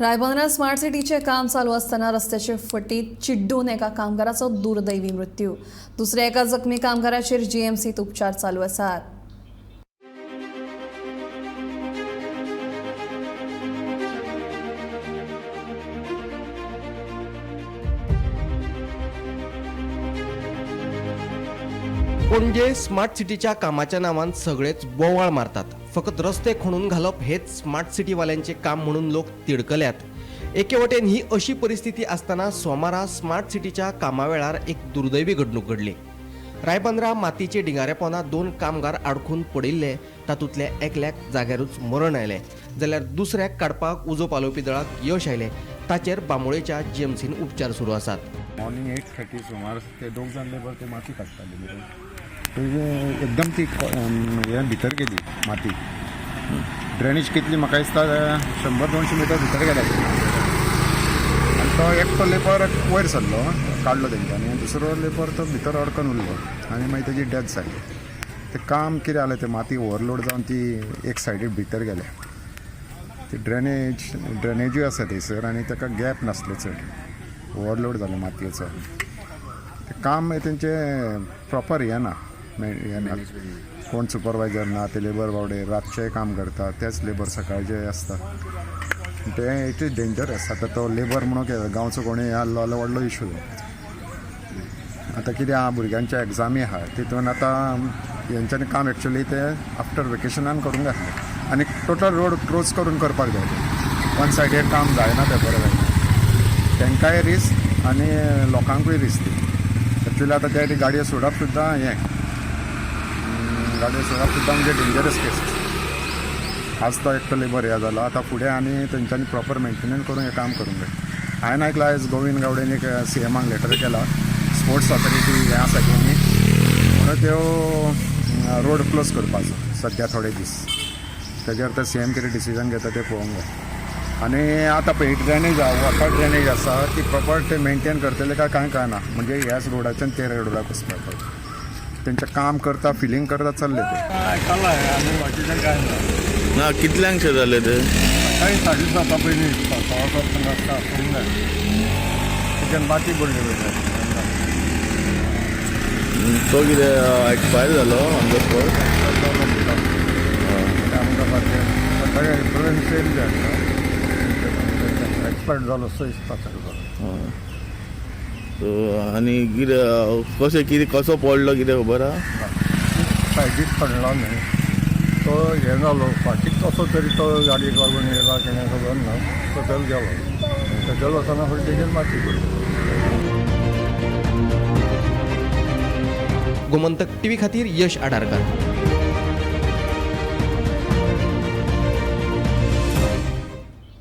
रायबंदरा smart सिटीचे काम चालू असताना रस्त्याचे फटीत चिड्डून एका कामगाराचो दुर्दैवी मृत्यू. दुसऱ्या एका जखमी कामगाराचेर जीएमसीत उपचार चालू आसात. पणजे स्मार्ट सिटीच्या कामाच्या नावान सगळेच बोवाळ मारतात. फकत रस्ते खणून घालप हेच स्मार्ट सिटीवाल्यांचे काम म्हणून लोक तिडकल्यात. एके वटेन ही अशी परिस्थिती आसतना सोमारा स्मार्ट सिटीच्या कामा वेळार एक दुर्दैवी घडणूक घडली. रायबंदरा मातीचे डिंगारेपोना दोन कामगार आडखून पडिल्ले. तातूंतल्या एकल्याक जाग्यारूच मरण आयलें जाल्यार दुसऱ्याक काडपाक उजो पालोवपी दळाक यश आयलें. ताचेर बांबोळेच्या जीएमसीन उपचार सुरू आसात. मॉर्निंग 8:30 सुमार ते दोग जाण लेबर ते माती काडटाले. ते एकदम ती हें भितर गेली माती. ड्रेनेज कितली म्हाका दिसता 100-200 मिटर भितर गेल्या. आनी तो एकटो लेबर वयर सरलो, काडलो तेंच्यांनी, आनी दुसरो लेबर तो भितर अडकून उरलो आनी मागीर तेजी डेथ जाली. तें काम कितें जालें, तें माती ओवरलोड जावन ती एक सायडीक भितर गेल्या. ती ड्रेनेजूय आसा थंयसर आनी ताका गॅप नासलो, चड ओवरलोड जालें मातयेचो. तें काम तेंचें प्रॉपर हें ना, हें ना, कोण सुपरवायजर ना. ते लेबर बावडे रातचेय काम करता, तेच लेबर सकाळचे आसता. तें it is dangerous. आतां तो लेबर म्हणून गांवचो कोणूय आहलो जाल्यार व्हडलो इशू. आतां कितें आहा, भुरग्यांच्या एग्जामी आहा, तितून आतां हेंच्यांनी काम एक्चुली ते आफ्टर वेकेशनान करूंक जाय आसलें आनी टोटल रोड क्लोज करून करपाक जाय. तें वन सायडेड काम जायना, तें बरें जायना. तांकांय रिस्क आनी लोकांकूय रिस्क ती. एक्चुली आतां त्या गाडयो सोडप सुद्दां हें, गाडयो सोडप सुद्दां म्हणजे डेंजरस केस. आज तो एकटो लेबर हें जालो, आतां फुडें आनी तेंच्यांनी प्रॉपर मेंटेनन्स करून हें काम करूंक जाय. हांवें आयकलां, आयज गोविंद गावडेन एक सीएमाक लेटर केला, स्पोर्ट्स ऑथॉरिटी हें आसा की न्ही म्हणून त्यो रोड क्लोज करपाचो सद्या थोडे दीस. तेजेर तर सीएम कितें डिसिजन घेता तें पळोवंक जाय. आनी आतां पळय ड्रेनेज आहा, वॉटर ड्रेनेज आसा, ती प्रॉपर ते मेंटेन करतले काय कांय कळना. म्हणजे ह्याच रोडाच्यान ते रोडाक वचपाक पडटा. तेंचें काम करता, फिलींग करता चल्ले ते. आयकलां आनी बाकीचें कांय ना. ना, कितल्यांकशें जालें तें? सकाळी 7:30 पयलीं, 7:15 आसता आसूंक जाय. तेच्यान माती पडली वयल्यान. तो कितें एक्सपायर जालो ऑन the spot? आमकां सारकें सकाळी एम्बुलन्स येयल्ली हाडटा, एक्सपायर्ड जालो सो दिसता ताका. सो आनी कितें, कशें कितें, कसो पडलो कितें खबर आहा? सायडीक पडला न्हय तो, हें जालो फाटीक कसो तरी तो गाडयेक लागून येयला कितें खबर ना, सकयल गेलो. सकयल वतना फुडें तेजेर माती पडली. गोमंतक टीव्ही खातीर यश आडारकर.